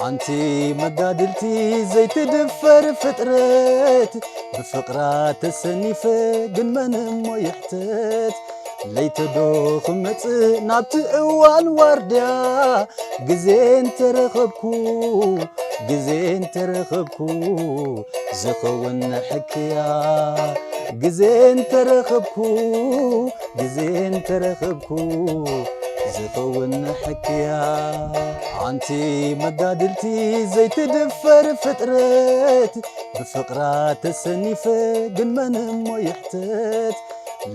ኣንቲ መጋድልቲ ዘይትድፈር ፍጥረት፣ ብፍቕራ ተሰኒፈ ግን መን እሞ ይሕተት? ለይተዶ ክመጽእ ናብቲ እዋን ዋርድያ፣ ግዜ እንተረኸብኩ፣ ግዜ እንተረኸብኩ፣ ዝኸውን ሕክያ፣ ግዜ እንተረኸብኩ፣ ግዜ እንተረኸብኩ፣ ዝኸውን ሕክያ። ኣንቲ መጋድልቲ ዘይትድፈር ፍጥረት፣ ብፍቕራ ተሰኒፈ ግን መን እሞ ይሕተት?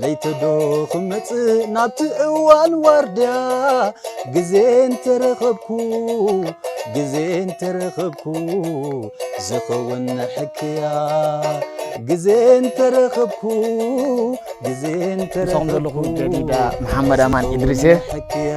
ለይተዶ ክመጽእ ናብቲ እዋን ዋርድያ፣ ግዜ እንተረኸብኩ፣ ግዜ እንተረኸብኩ፣ ዝኸውን ሕክያ፣ ግዜ እንተረኸብኩ፣ ግዜ ምሳኹም ዘለኹ እንተረኸብኩ፣ ጀዲዳ መሓመድ ኣማን ዝኸውን ኢድሪስ እየ። ሕክያ።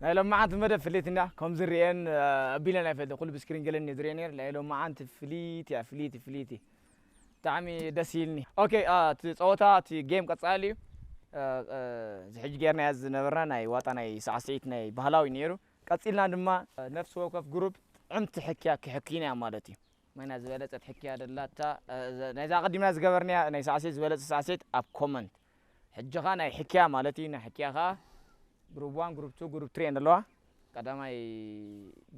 ናይ ሎማዓንቲ መደብ ፍልይቲ እንድያ። ከም ዝርኤን፣ እ፣ ኣቢለን ኣይፈልጥን። ኩሉ ብስክሪን ገለን እየ ዝርኤ ነይረ። ናይ ሎማዓንቲ ፍልይቲ እያ፣ ፍልይቲ፣ ፍልይቲ። ብጣዕሚ ደስ ኢልኒ። ኦኬ፣ እ፣ እቲ ጸወታ፣ እቲ ጌም ቀጻሊ እዩ። እ፣ እ፣ እዚ ሕጂ ጌርናዮ ዝነበርና ናይ ዋጣ ናይ ሳዕስዒት ናይ ባህላዊ ነይሩ። ቀጺልና ድማ፣ እ፣ ነፍሲ ወከፍ ግሩፕ ጥዕምቲ ሕክያ ክሕክይና እያ ማለት እዩ። መና ዝበለጸት ሕክያ ደላታ፣ እ፣ ዘ-፣ ናይዛ ኣቐዲምና ዝገበርናያ ናይ ሳዕስዒት ዝበለጸ ሳዕስዒት ኣብ ኮመንት። ሕጂ ኸኣ ናይ ሕክያ ማለት እዩ። ናይ ሕክያ ኸኣ ግሩፕ ዋን፣ ግሩፕ ቱ፣ ግሩፕ ትሪ እየን ዘለዋ። ቀዳማይ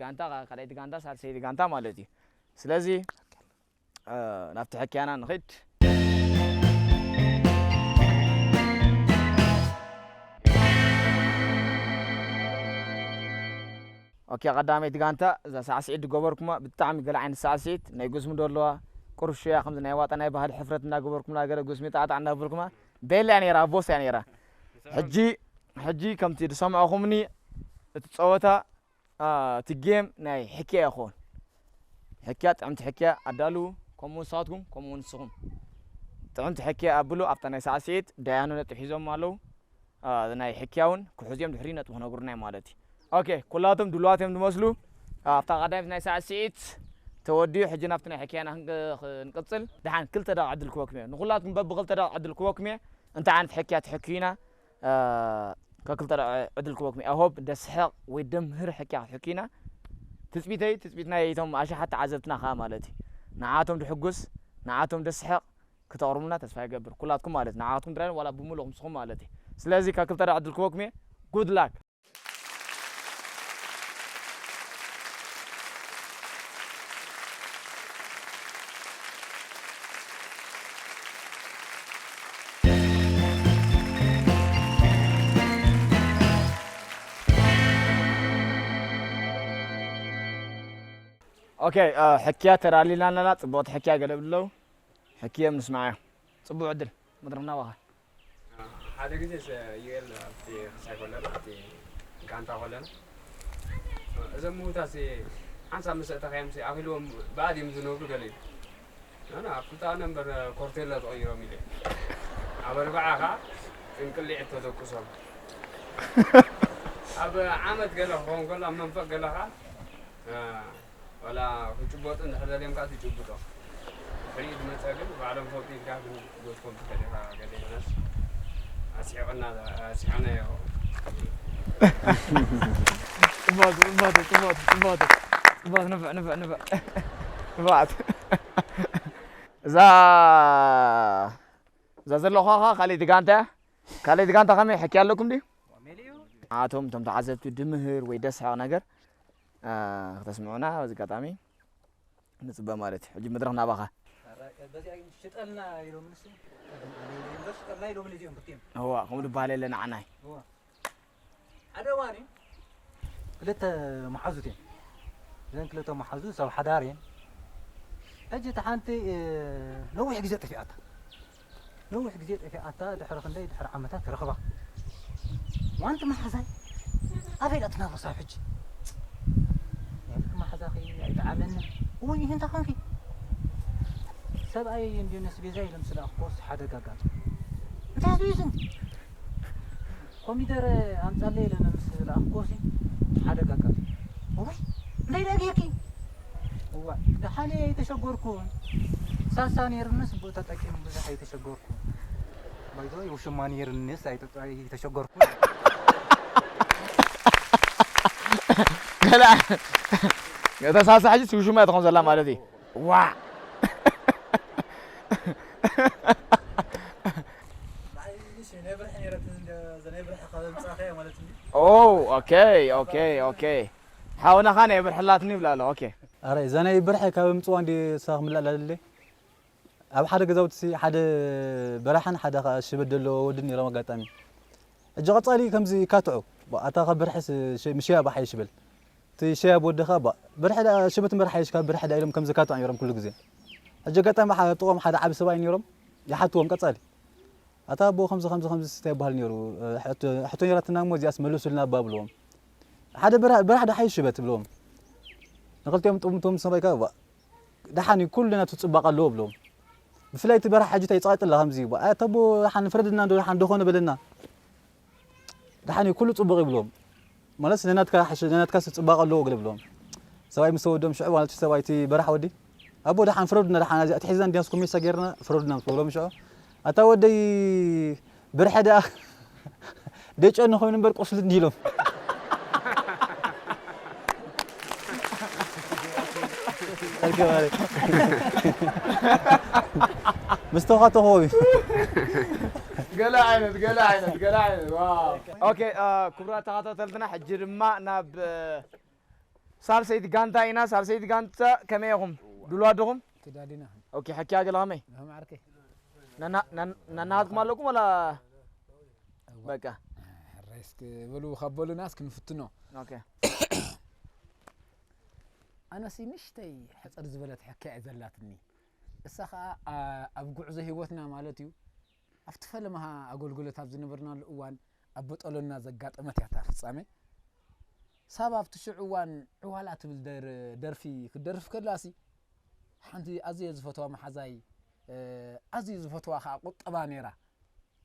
ጋንታ፣ ኸ-፣ ካልኣይቲ ጋንታ፣ ሳልሰይቲ ጋንታ ማለት እዩ። ስለዚ፣ እ፣ ናብቲ ሕክያና ንኺድ። ኦኬ፣ ቀዳመይቲ ጋንታ፣ እዛ ሳዕስዒት ዝገበርኩማ ብጣዕሚ ገለ ዓይነት ሳዕስዒት፣ ናይ ጉስሚ ዶ ኣለዋ፣ ቁርሾ እያ፣ ከምዚ ናይ ዋጣ ናይ ባህሊ ሕፍረት እናገበርኩምና፣ ገለ ጉስሚ ጣዕጣዕ እናበልኩማ፣ ቤላ እያ ነይራ፣ ኣቦስ እያ ነይራ። ሕጂ፣ ሕጂ ከምቲ ዝሰማዕኹምኒ፣ እቲ ጸወታ፣ ኣ፣ እቲ ጌም ናይ ሕክያ ይኸውን። ሕክያ፣ ጥዕምቲ ሕክያ ኣዳልዉ፣ ከምኡ ንስኻትኩም፣ ከምኡ ንስኹም። ጥዕምቲ ሕክያ ኣብሉ፣ ኣብታ ናይ ሳዕስዒት፣ ዳያኑ ነጥቢ ሒዞም ኣለዉ። አ፣ ናይ ሕክያ እውን ክሕዙ እዮም፣ ድሕሪ ነጥቢ ክነግሩና እዮም ማለት እዩ። ኦኬ፣ ኩላቶም ድሉዋት እዮም ዝመስሉ። አ፣ ኣብታ ቀዳሚት ናይ ሳዕስዒት ተወዲኡ፣ ሕጂ ናብቲ ናይ ሕክያና ክንቅ-፣ ክንቅጽል። ደሓን ክልተ ደቂቕ ዕድል ክበኩም እየ። ንኹላትኩም በብኽልተ ደቂቕ ዕድል ክበኩም እየ። እንታይ ዓይነት ሕክያ ትሕክዩና? አ፣ ከክልተ ደቂቕ ዕድል ክበኩም እየ። ኣሆብ ደስሕቕ ወይ ደምህር ሕክያ ክትሕክዩና። ትጽቢተይ፣ ትጽቢት ናይ እቶም ኣሽሓት ተዓዘብትና ከኣ ማለት እዩ። ንዓቶም ድሕጉስ፣ ንዓቶም ደስሕቕ፣ ክተቕርቡና ተስፋ ይገብር። ኩላትኩም ማለት ንዓኻትኩም ጥራይ ዋላ ብምሉእኩም ንስኹም ማለት እዩ። ስለዚ ካብ ክልተ ዕድል ክበኩም እየ። ጉድ ላክ። ኦኬ፣ እ፣ ሕክያ ተዳሊልና ኣለና። ጽቡቕቲ ሕክያ ገለ ብለው። ሕክዮም ንስማዓዮ። ጽቡቕ ዕድል፣ መድረኽ ናባኻ። ሓደ ግዜ ሰ-፣ ዩኤል ኣብቲ ክሳይ ከለና፣ ኣብቲ ጋንታ ከለና፣ እዞም ምዉታትሲ ሓንሳብ ምስ ኣእተኻዮምሲ ኣኺልዎም ብኣድ እዮም ዝነብሩ ገለ እዩ። ኣነ ኣብ ክልተ ኣነ እምበር ኮርቴላ ተቐይሮም ኢለ። ኣብ ኣርብዓ ኸዓ እንቅሊዕ ተደቁሶም። ኣብ ዓመት ገለ ክኸውን ከሎ፣ ኣብ መንፈቕ ገለ ኸዓ፣ እ፣ ዋላ ክጭበጡ እንድሕር ደልዮም ከዓ ትጭብጦ። ድሕሪኡ ዝመፀ ግን ባዕሎም ፈልጡ ኢልካ ግን ክትጎትፎም ትኽእል ኢኻ። ገለ ይኾነስ ኣስሒቕና፣ ኣስሒቕናዮ። ጽቡቕ፣ ጽቡቕ፣ ጽቡቕ፣ ጽቡቕ። ጽቡቕ፣ ንፉዕ፣ ንፉዕ፣ ንፉዕ። ንፉዓት። እዛ፣ እዛ ዘለኹዋ ኸዓ ካልኣይቲ ጋንታ እያ። ካልኣይቲ ጋንታ ከመይ ሕክያ ኣለኩም ድዩ? ኣቶም፣ እቶም ተዓዘብቲ ድምህር ወይ ደስሕቕ ነገር፣ እ፣ ክተስምዑና በዚ ኣጋጣሚ ንጽበ ማለት እዩ። ሕጂ መድረኽ ናባኻ። በዚኣ ሽጠልና ኢሎምንስ፣ እምበር ሽጠልና ኢሎምን እዚኦም ክልቲኦም። እዋ፣ ከምኡ ዝበሃል የለ ንዓናይ። እዋ። ሓደ እዋን እዩ። ክልተ መሓዙት እዮም። እዘን ክልተ መሓዙት ሰብ ሓዳር እየን። ሕጂ እታ ሓንቲ፣ እ፣ ነዊሕ ግዜ ጠፊኣታ። ነዊሕ ግዜ ጠፊኣታ፣ ድሕሪ ክንደይ፣ ድሕሪ ዓመታት ረኽባ። ዋንቲ መሓዛይ ኣበይ ደኣ ትናፈሳ ሕጂ? ናይ ብርኪ መሓዛኺ ኣይጠዓመኒ። እውይ፣ እንታይ ኾንኪ? ሰብኣይ እንድዩ ነስቤዛ ኢሎም ስለ ኣኮስ ሓደጋ ኣጋጥሙ። እንታይ ኣስቤዙ? ኮሚደረ ኣምጻለይ ኢለ ምስ ዝለኣኽኩሲ ሓደጋ ኣጋጢሙ። እዋይ፣ እንታይ ደኣ ጌርኪ? እዋይ፣ ደሓን እየ፣ ኣይተሸገርኩን። ሳሳ ነይሩንስ ብኡ ተጠቂሙ ብዙሕ ኣይተሸገርኩን። ባይዘወይ፣ ውሽማ ነይሩንስ ኣይተ-፣ ኣይተሸገርኩን። ገለ እታ ሳሳ ሕጂስ ውሽማ እያ ትኾን ዘላ ማለት እዩ። ዋዕ! ናይ ብርሒ ነይረትኒ፣ እዛ ናይ ብርሒ ካብ ኣምጻእካያ ማለት እዩ። ኦ ኦኬ ኦኬ ኦኬ ሓውናኻ ናይ ብርሕላትኒ ይብላ ኣሎ። ኦኬ ኣረ እዛ ናይ ብርሒ ካብ ኣምጽዋ እንዲ ሳኽ ምላእ ላለለ ኣብ ሓደ ገዛውቲ ሓደ በራሕን ሓደ ከዓ ሽበት ዘለዎ ወድን ነይሮም ኣጋጣሚ ሕጂ ቀጻሊ ከምዚ ይካትዑ ኣታ ካብ ብርሕስ ምሽያ ባሓይሽ በል እቲ ሸያብ ወድኻ ባ ብርሒ ሽበት እምበር ሓይሽ ካብ ብርሒ ዳ ኢሎም ከምዚ ይካትዑ ነይሮም ኩሉ ግዜ ሕጂ ኣጋጣሚ ጥቖም ሓደ ዓቢ ሰብኣይ ነይሮም ይሓትዎም ቀጻሊ ኣታ ኣቦ ከምዚ ከምዚ ከምዚ ስታይ ይበሃል ነይሩ ሕቶ ነይራትና እሞ እዚኣስ መልሱልና እባ ብልዎም ሓደ በራሕ ዶ ሓይሽ ሽበት ብልዎም ንክልቲኦም ጥምቶም ሰብኣይ ከ ደሓን እዩ ኩሉ ናቱ ፅባቐ ኣለዎ ብልዎም ብፍላይ እቲ በራሕ ሕጂ እንታይ ይፃወጥ ኣላ ከምዚ እዩ ኣታ ኣቦ ደሓን ፍረድና ዶ ደሓን ደኾነ በለና ደሓን እዩ ኩሉ ፅቡቕ ይብልዎም ማለት ነናትካ ነናትካ ፅባቐ ኣለዎ ገለ ብልዎም ሰብኣይ ምስ ተወዶም ሽዑ ማለት ሰብኣይ እቲ በራሕ ወዲ ኣቦ ደሓን ፍረዱና ደሓን ኣዚኣ ትሒዝና እንዲያስ ኮሜሳ ጌርና ፍረዱና ምስ በሎም ሽዑ ኣታ ወደይ ብርሐ ደኣ ደጨ ንኾይኑ እምበር ቁስሊ እንዲሎም ምስ ተኸተኸዊ ገለ ዓይነት ገለ ዓይነት ገለ ዓይነት ዋው ኦኬ ክቡራት ተኸታተልትና ሕጂ ድማ ናብ ሳልሰይቲ ጋንታ ኢና። ሳልሰይቲ ጋንታ ከመይ ኢኹም? ድሉዋት ዲኹም? ተዳሊና። ኦኬ፣ ሕክያ ገለ ከመይ? ማዕርከይ። ነና- ነን- ነናሃትኩም ኣለኩም ወላ? በቃ። ሕራይ እስኪ በሉ ካብ በሉና እስኪ ንፍትኖ። ኦኬ። ኣነሲ ንሽተይ ሕፅር ዝበለት ሕክያ እየ ዘላትኒ። እሳ ኸዓ ኣ- ኣብ ጉዕዞ ህይወትና ማለት እዩ ኣብቲ ፈለማ ኣገልግሎት ኣብ ዝነበርናሉ እዋን ኣብ በጠሎና ዘጋጠመት እያ እታ ፍጻሜ። ሳባ ኣብቲ ሽዑ እዋን ዕዋላ ትብል ደር- ደርፊ ክትደርፍ ከላሲ ሓንቲ ኣዝየ ዝፈትዋ መሓዛይ ኣዝዩ ዝፈትዋ ከዓ ቁጠባ ነይራ።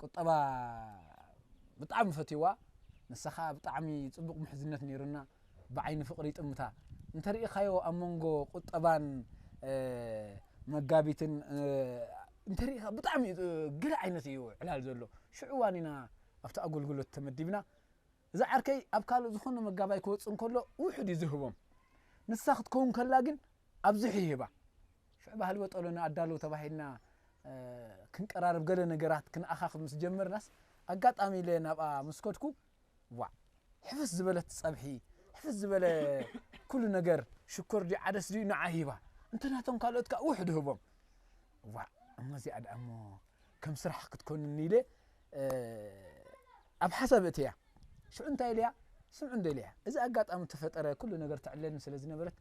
ቁጠባ ብጣዕሚ ፈትዋ። ንሳ ከዓ ብጣዕሚ ፅቡቕ ምሕዝነት ነይሩና። ብዓይኒ ፍቕሪ ይጥምታ። እንተሪኢኻዮ ኣብ መንጎ ቁጠባን መጋቢትን እንተሪኢኻ ብጣዕሚ ገለ ዓይነት እዩ ዕላል ዘሎ። ሽዑ እዋን ኢና ኣብቲ ኣገልግሎት ተመዲብና። እዚ ዓርከይ ኣብ ካልእ ዝኾነ መጋባይ ክወፅእ እንከሎ ውሑድ እዩ ዝህቦም። ንሳ ክትከውን ከላ ግን ኣብዚሑ ይህባ። ሽዑ ባህሊ በጠሎ ንኣዳልው ተባሂልና ክንቀራረብ ገለ ነገራት ክንኣኻኽብ ምስ ጀመርናስ ኣጋጣሚ ኢለ ናብኣ ምስ ከድኩ ዋዕ ሕፍስ ዝበለት ጸብሒ ሕፍስ ዝበለ ኩሉ ነገር ሽኮር ድዩ ዓደስ ድዩ ንዓ ሂባ እንተ ናቶም ካልኦት ከዓ ውሕድ ህቦም ዋዕ እሞ እዚኣ ደኣ እሞ ከም ስራሕ ክትኮንኒ ኢለ ኣብ ሓሳብ እትያ ሽዑ እንታይ ኢለያ ስምዑ እንደ ኢለያ እዚ ኣጋጣሚ ተፈጠረ ኩሉ ነገር ትዕለኒ ስለ ዝነበረት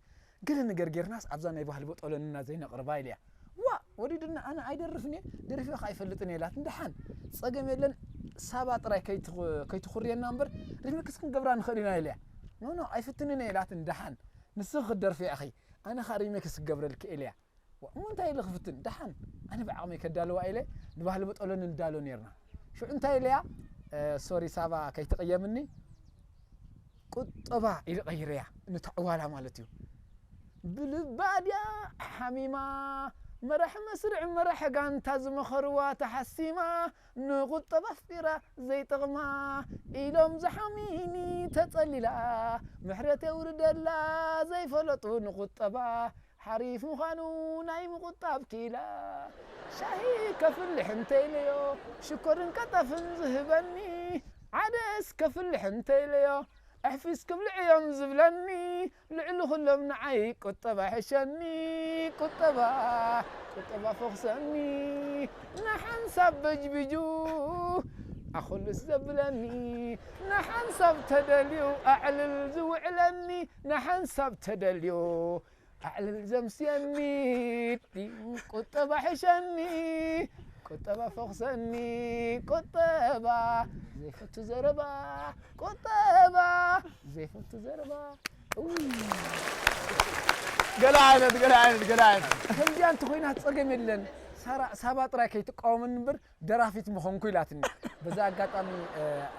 ገለ ነገር ጌርናስ ኣብዛ ናይ ባህሊ ቦጦለንና ዘይነቕርባ ኢለያ ዋ ወሊድና ኣነ ኣይደርፍን እየ ደሪፈ ከ ኣይፈልጥን እየ ኢላት እንደሓን ጸገም የለን ሳባ ጥራይ ከይትኹርየና እምበር ሪሚክስ ክንገብራ ንኽእል ኢና ኢለያ ኖ ኖ ኣይፍትንን እየ ኢላት እንደሓን ንስኺ ክትደርፊ ኢኺ ኣነ ኸኣ ሪሚክስ ክገብረልኪ ኢለያ እሞ እንታይ ኢለ ክፍትን ደሓን ኣነ ብዓቕመይ ከዳልዋ ኢለ ንባህሊ በጠሎ ንዳሎ ኔርና ሽዑ እንታይ ኢለያ ሶሪ ሳባ ከይትቕየምኒ ቁጠባ ኢለ ቀይረያ ንተዕዋላ ማለት እዩ ብልባ ድያ ሓሚማ መራሕ መስርዕ መራሕ ጋንታ ዝመኸርዋ ተሓሲማ ንቁጠባ ኣፍቂራ ዘይጠቕማ ኢሎም ዝሓሚኒ ተጸሊላ ምሕረት የውርደላ ዘይፈለጡ ንቁጠባ ሓሪፍ ምዃኑ ናይ ምቑጣብ ኪላ ሻሂ ከፍልሕ እንተኢለዮ ሽኮርን ቀጠፍን ዝህበኒ ዓደስ ከፍልሕ እንተኢለዮ ኣሕፊስ ክብልዕ እዮም ዝብለኒ ልዕሊ ኩሎም ንዓይ ቁጠባ ሕሸኒ ቁጠባ ቁጠባ ፈኽሰኒ ንሓንሳብ በጅቢጁ ኣኹልስ ዘብለኒ ንሓንሳብ ተደልዩ ኣዕልል ዝውዕለኒ ንሓንሳብ ተደልዩ ኣዕልል ዘምስየኒ ቁጠባ ሕሸኒ ቁጠባ ፈኽሰኒ ቁጠባ ዘይፈቱ ዘረባ ቁጠባ ዘይፈቱ ዘረባ። እው። ገለ ዓይነት ገለ ዓይነት ገለ ዓይነት ከምዚኣ እንተኾይና ጸገም የለን። ሳራ ሳባ ጥራይ ከይትቃወመኒ እምበር ደራፊት ምኾንኩ ኢላትኒ። በዛ ኣጋጣሚ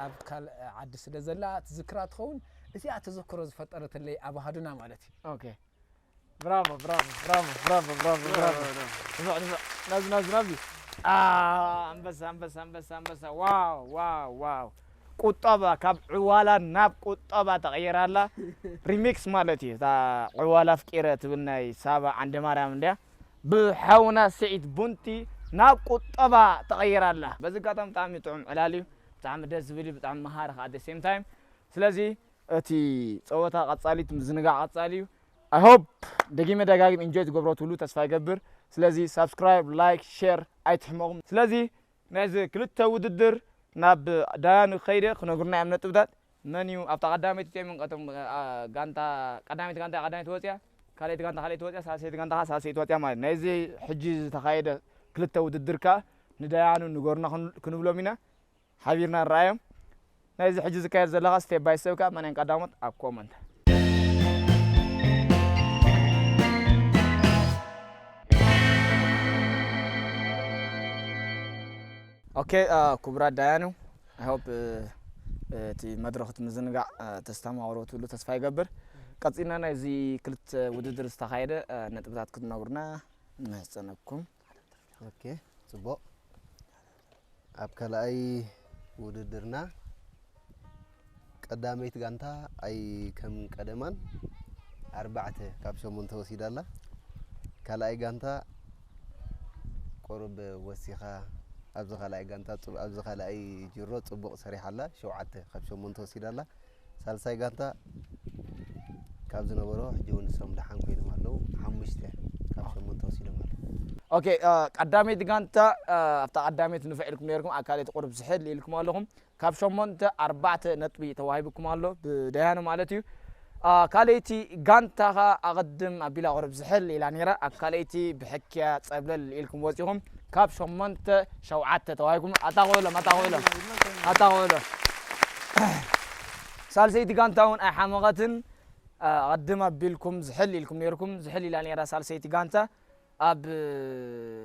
ኣብ ካል ዓዲ ስለ ዘላ ትዝክራ ትኸውን። እዚኣ ተዘክሮ ዝፈጠረትለይ ኣባሃዱና ማለት እዩ። ኦኬ። ብራቮ ብራቮ ብራቮ ብራቮ ብራቮ ብራቮ። ንፉዕ ንፉዕ ናብዚ ናብዚ ናብዚ። ኣንበሳ ኣንበሳ ኣንበሳ ኣንበሳ። ዋው ዋው ዋው። ቁጠባ ካብ ዕዋላ ናብ ቁጠባ ተቐይራ ኣላ። ሪሚክስ ማለት እዩ። እታ ዕዋላ ኣፍቂረ ትብል ናይ ሳባ ዓንደ ማርያም እንድያ። ብሓውና ስዒድ ቡንቲ ናብ ቁጠባ ተቐይራ ኣላ። በዚ ኣጋጣሚ ብጣዕሚ ጥዑም ዕላል እዩ። ብጣዕሚ ደስ ዝብል እዩ። ብጣዕሚ መሃሪ ከዓ at the same time። ስለዚ እቲ ፀወታ ቀፃሊ እዩ፣ እቲ ምዝንጋዕ ቀፃሊ እዩ። I hope ደጊመ ደጋጊም ኢንጆይ ትገብሮ ትብሉ ተስፋ ይገብር። ስለዚ ሳብስክራይብ፣ ላይክ፣ ሼር ኣይትሕመቑም። ስለዚ ናይዚ ክልተ ውድድር ናብ ዳያኑ ከይደ ክነግሩና እዮም ነጥብታት። መን እዩ ኣብታ ቀዳመይቲ እቲኦም ቀቶም ጋንታ ቀዳመይቲ ጋንታ ቀዳመይቲ ወፅያ፣ ካልኣይቲ ጋንታ ካልኣይቲ ወፅያ፣ ሳልሰይቲ ጋንታ ሳልሰይቲ ወፅያ ማለት ናይዚ ሕጂ ዝተኻየደ ክልተ ውድድር ከዓ ንዳያኑ ንገሩና ክንብሎም ኢና። ሓቢርና ንረኣዮም። ናይዚ ሕጂ ዝካየድ ዘለኻ ስቴፕ ባይ ስቴፕ ከኣ መን ቀዳሞት ኣብ ኮመንት። ኦኬ፣ ክቡራት ዳያኑ፣ I hope እቲ መድረኽ እቲ ምዝንጋዕ ተስተማቕሮ ትብሉ ተስፋ ይገብር። ቀጺልና ናይዚ ክልተ ውድድር ዝተኻየደ ነጥብታት ክትነግሩና ንምህጸነኩም። ኦኬ፣ ጽቡቕ። ኣብ ካልኣይ ውድድርና ቀዳመይቲ ጋንታ ኣይ ከም ቀደማን ኣርባዕተ ካብ ሸሞንተ ወሲዳ ኣላ። ካልኣይ ጋንታ ቁሩብ ወሲኻ ኣብዚ ካልኣይ ጋንታ ጽቡ-፣ ኣብዚ ካልኣይ ጅሮ ጽቡቕ ሰሪሓ ኣላ፣ ሸውዓተ ካብ ሸሞንተ ወሲዳ ኣላ። ሳልሳይ ጋንታ ካብ ዝነበሮ ሕጂ እውን ንሶም ደሓን ኮይኖም ኣለዉ። ሓሙሽተ ካብ ሸሞንተ ወሲዶም ኣለዉ። ኦኬ፣ እ፣ ቀዳመይቲ ጋንታ፣ እ፣ ኣብታ ቀዳመይቲ ንፍዕ ኢልኩም ነይርኩም፣ ኣብ ካልኣይቲ ቁሩብ ዝሕል ኢልኩም ኣለኹም። ካብ ሸሞንተ ኣርባዕተ ነጥቢ ተዋሂብኩም ኣሎ፣ ብደያኑ ማለት እዩ። እ፣ ካልኣይቲ ጋንታ ኸኣ ኣቐድም ኣቢላ ቁሩብ ዝሕል ኢላ ነይራ፣ ኣብ ካልኣይቲ ብሕክያ ጸብለል ኢልኩም ወጺኹም። ካብ ሸሞንተ ሸውዓተ ተዋሂብኩም። ኣታቑዕሎም፣ ኣታቑዕሎም፣ ኣታቑዕሎም። ሳልሰይቲ ጋንታ እውን ኣይሓመቐትን። ኣቐድም ኣቢልኩም ዝሕል ኢልኩም ነይርኩም። ዝሕል ኢላ ነይራ ሳልሰይቲ ጋንታ። ኣብ፣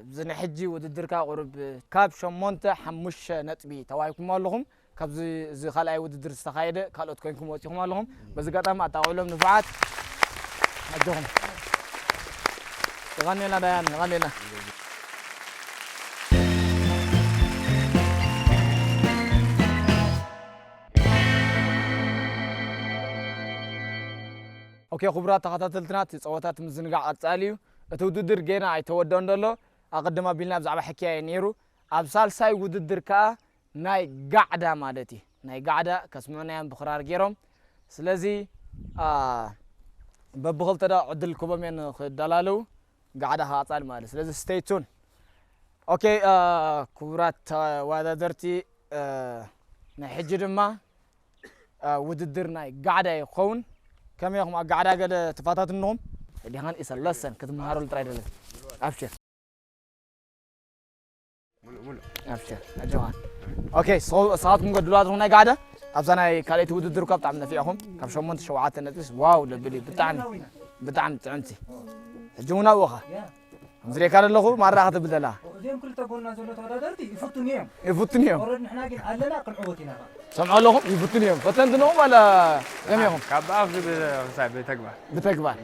እዚ ናይ ሕጂ ውድድር ከኣ ቁሩብ ካብ ሸሞንተ ሓሙሽተ ነጥቢ ተዋሂብኩም ኣለኹም። ካብዚ፣ እዚ ካልኣይ ውድድር ዝተኻየደ ካልኦት ኮይንኩም ወጺኹም ኣለኹም። በዚ ኣጋጣሚ ኣጣቕዕሎም ንፉዓት። ኣጆኹም። የቐንየልና ዳያን፣ የቐንየልና። ኦኬ፣ ክቡራት ተኸታተልትና፣ እቲ ጸወታ እቲ ምዝንጋዕ ቀጻሊ እዩ። እቲ ውድድር ጌና ኣይተወደኦን ዘሎ። ኣቐድም ኣቢልና ብዛዕባ ሕክያ እዩ ነይሩ። ኣብ ሳልሳይ ውድድር ከኣ ናይ ጋዕዳ ማለት እዩ። ናይ ጋዕዳ ከስምዑና እዮም ብኽራር ገይሮም። ስለዚ፣ ኣ፣ በብኽልተ ደቂቕ ዕድል ክህቦም እየ ንኽደላለዉ። ጋዕዳ ከኣ ቀጻሊ ማለት እዩ። ስለዚ stay tune። ኦኬ፣ ኣ፣ ክቡራት ተወዳደርቲ፣ እ፣ ናይ ሕጂ ድማ፣ እ፣ ውድድር ናይ ጋዕዳ እዩ ክኸውን። ከመይ ኢኹም ኣብ ጋዕዳ ገለ ተፈታትንኹም? ሕዲኻን ኢሰለሰን ክትመሃረሉ ጥራይ ደለ። ኣብሽር። ሙሉእ፣ ሙሉእ። ኣብሽር፣ ኣጆኻ። ኦኬ፣ ሶ-፣ ንስኻትኩም ገድሉ ኣለኹም ናይ ጋዕዳ። ኣብዛ ናይ ካልኣይቲ ውድድር እኳ ብጣዕሚ ነፊዕኹም። ካብ ሸሞንተ ሸውዓተ ነጥብስ ዋው ለብል እዩ። ብጣዕሚ፣ ብጣዕሚ ጥዕምቲ። ሕጂ እውን ኣብኡኻ። ያ። ዝሪእካ ዘለኹ ማራ ክትብል ዘላ። እዚኦም ክልተ ጎና ዘሎ ተወዳደርቲ ይፍትኑ እዮም። ይፍትኑ እዮም። ኦረድ ንሕና ግን ኣለና ክንዕወት ኢና። ሰምዑ ኣለኹም? ይፍትኑ እዮም። ፈተንቲ ነኹም ዋላ ከመይ ኢኹም? ካብ ብኣፍ ብ-፣ ክሳብ ብተግባር። ብተግባር።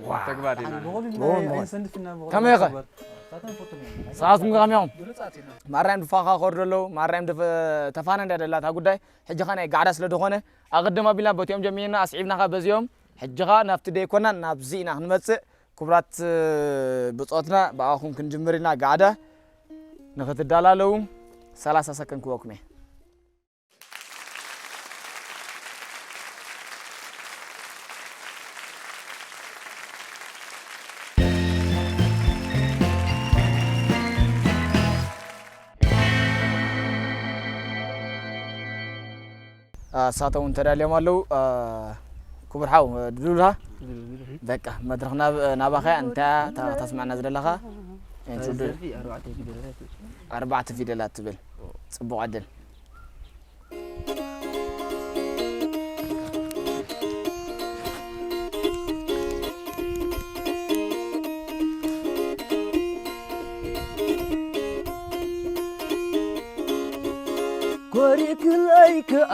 ዋ። ተግባር ኢና። ብኹሉ ብኹሉ። ኣይንሰንፍና፣ ብኹሉ ከመይ ኢኸ? ተግባር። ንሳቶም ይፍትኑ እዮም። ንስኻትኩም ከ ከመይ ኢኹም? ብሉጻት ኢና። ማርያም ድፋኻኸሩ ዘለዉ፣ ማርያም ድፈ-፣ ተፋነ እንዳ ደላታ ጉዳይ። ሕጂ ኸ ናይ ጋዕዳ ስለ ዝኾነ፣ ኣቐድም ኣቢልና በቲኦም ጀሚርና፣ ኣስዒብና ኸ በዚኦም። ሕጂ ኸ ናብቲ ደይኮና ናብዚ ኢና ክንመጽእ። ክቡራት ብጾትና፣ ብኣኹም ክንጅምር ኢና። ጋዕዳ ንኽትዳላለዉ ሰላሳ ሰከንድ ክወኩም እየ። እ፣ ንሳቶም እውን ተዳልዮም ኣለዉ። እ፣ ክቡር ሓው ድሉል ዲኻ? በቃ መድረኽ ናብ ናባኻ እያ። እንታይ እያ እታ ክተስምዓና ዝደለኻ? ኣይ፣ ትውድል። ኣርባዕተ ፊደላት ትብል። ጽቡቕ ዕድል። ኮሪክለይ ከኣ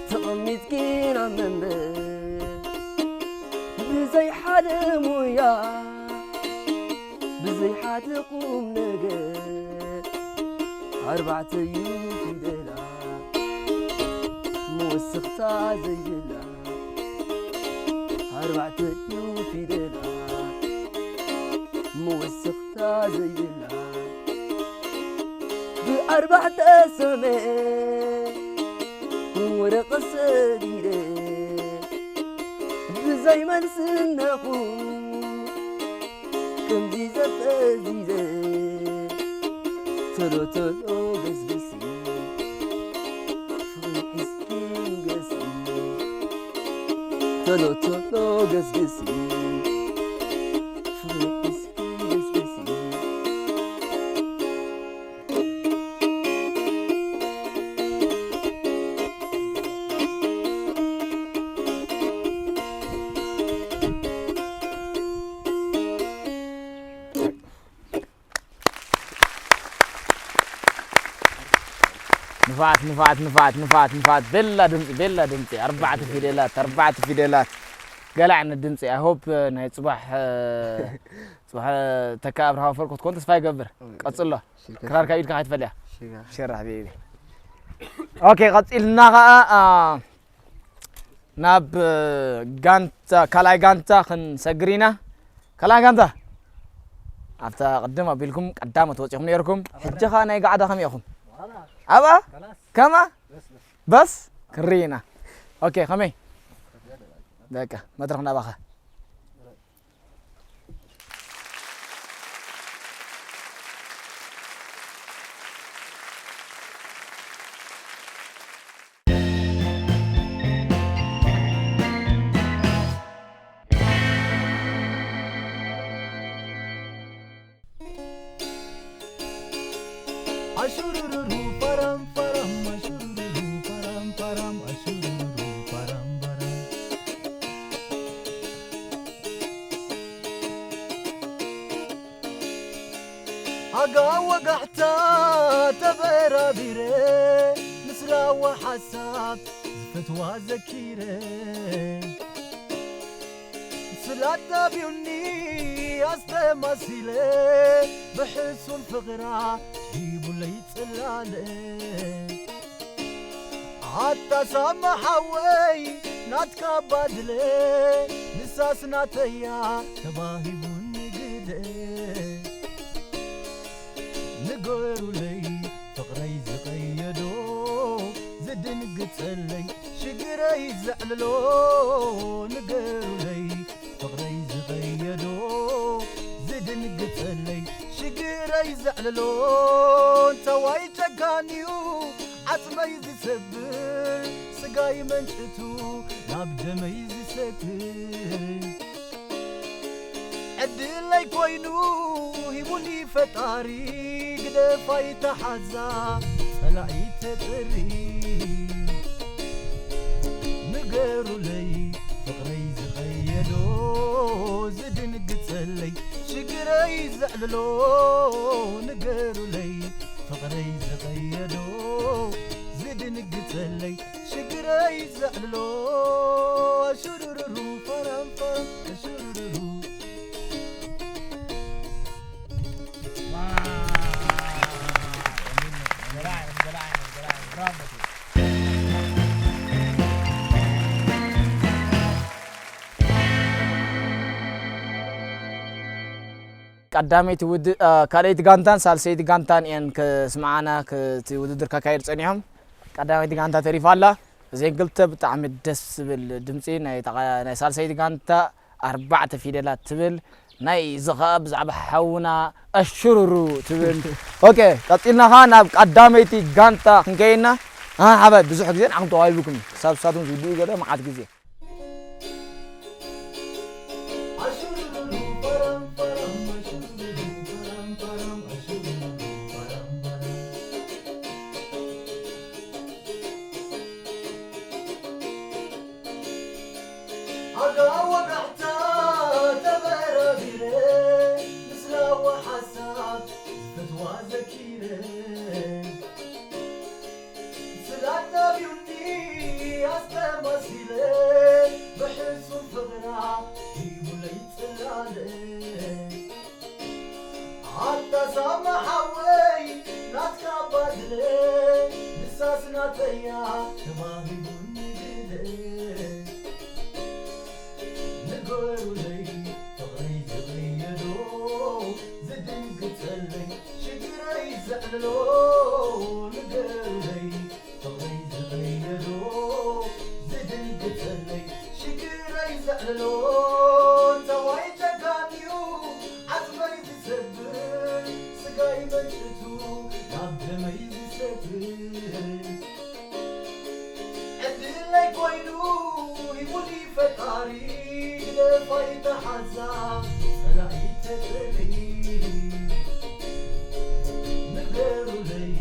ተቐሚጥኪ ናብ መንበር፣ ብዘይ ሓደ ሞያ፣ ብዘይ ሓደ ቁም ነገር፣ ኣርባዕተ እዩ ፊደላ፣ መወሰኽታ ዘይብላ። ኣርባዕተ እዩ ፊደላ፣ መወሰኽታ ዘይብላ። ብኣርባዕተ ሰሜ ወረቐት ሰዲደ፣ ብዘይ መልስነኹ ከምዚ ዘፈዚዘ፣ ቶሎ ቶሎ ገስግሲ፣ ፍቕሪ ሒዝኪ ንገሲ። ቶሎ ቶሎ ገስግሲ፣ ፍቕሪ ሒዝኪ ገስግሲ። ንፋዓት ንፋዓት ንፋዓት ንፋዓት ንፋዓት። ቤላ ድምፂ፣ ቤላ ድምፂ። ኣርባዕተ ፊደላት፣ ኣርባዕተ ፊደላት። ገለ ዓይነት ድምፂ። I hope ናይ ፅባሕ ፅባሕ ተካ ኣብርሃ ወፈር ክትኮን ተስፋ ይገብር። ቀፅሎ። ክራር ካብ ኢድካ ከይትፈልያ። ሽራ። ሽራ ሓቢቢ። ኦኬ፣ ቀፂልና ከዓ ናብ ጋንታ፣ ካልኣይ ጋንታ ክንሰግር ኢና። ካልኣይ ጋንታ ኣብታ ቅድም ኣቢልኩም ቀዳሞት ወፂኹም ነይርኩም። ሕጂ ኸኣ ናይ ጋዕዳ ከመይ ኢኹም? ኣብኣ ከማ በስ ክርኢ ኢና። ኦኬ፣ ከመይ? በቃ መድረኽ ናባኻ። ኣሹሩሩሩ ፓራም ፓራም ኣሹሩሩሩ ፓራም ፓራም ኣሹሩሩሩ ፓራም ፓራም። ኣጋ ወጋሕታ ተበራቢረ፣ ምስላዋ ሓሳብ ዝፈትዋ ዘኪረ። ስላት ኣቢዩኒ ኣስተማሲለ፣ ብሕሱም ፍቕራ ሂቡለይ ጽላለ። ኣታ ሳማ ሓወይ ናትካ ባድለ፣ ንሳስ ናተያ ተባሂቡኒ ግደ። ንገሩለይ ፍቕረይ ዝቐየዶ፣ ዝድንግጸለይ ሽግረይ ዘዕልሎ። ንገሩለይ ፍቕረይ ዝቐየዶ፣ ዝድንግጸለይ ሽግረይ ዘዕልሎ። እንተዋይ ጨካን'ዩ ዓጽመይ ዝሰብር፣ ስጋይ መንጭቱ ናብ ደመይ ዝሰትር። ዕድለይ ኮይኑ ሂቡኒ ፈጣሪ፣ ግደፋይ ተሓዛ ጸላኢ ተጥሪ። ንገሩለይ ፍቕረይ ዝቐየዶ፣ ዝድንግጸለይ ሽግረይ ዘዕልሎ። ንገሩለይ ፍቕረይ ዝቐየዶ፣ ዝድንግጸለይ ሽግረይ ዘዕልሎ። ኣሹሩሩሩ ፓራም ፓራም ኣሹሩሩሩ። ቀዳመይቲ ውድ-፣ እ፣ ካልኣይቲ ጋንታን ሳልሰይቲ ጋንታን እየን ክስምዓና፣ ክ-፣ እቲ ውድድር ከካየድ ጸኒሖም። ቀዳመይቲ ጋንታ ተሪፋ ኣላ። እዘን ክልተ ብጣዕሚ ደስ ዝብል ድምጺ ናይ ተቓ-፣ ናይ ሳልሰይቲ ጋንታ ኣርባዕተ ፊደላት ትብል፣ ናይ እዚ ኸኣ ብዛዕባ ሓውና ኣሽሩሩ ትብል። ኦኬ፣ ቀጺልና ኸኣ ናብ ቀዳመይቲ ጋንታ ክንከይድ ኢና። ኣሓባይ ብዙሕ ግዜ ንዓኹም ተዋሂቡኩም እዩ። ክሳብ ንሳቶም ዝውድኡ ገለ መዓት ግዜ። ኣጋ ወጋሕታ ተበራቢረ፣ ምስላ ወሓሳብ ዝፈትዋ ዘኪረ። ስላታ ቢውኒ ኣስተማሲለ፣ ብሕሱም ፍቕራ ሂቡለይ ጽላለ። ኣታ ሳማ ሓወይ ናትካ ባድለ፣ ንሳስ ናተያ ተባሂቡኒ ግደ። ንገሩለይ ፍቕረይ ዝቕየዶ፣ ዝድንግጸለይ ሽግረይ ዘዕልሎ። ንገሩለይ ፍቕረይ ዝቕየዶ፣ ዝድንግጸለይ ሽግረይ ዘዕልሎ። ተዋይ ተጋንዩ ዓጽመይ ዝሰብር፣ ስጋይ መንጭቱ ናብ ደመይ ዝሰብር። ዕድለይ ኮይኑ ሂቡኒ ፈጣሪ፣ ግደፋይ ተሓዛ ጸላኢ ተጠሪ። ንገሩለይ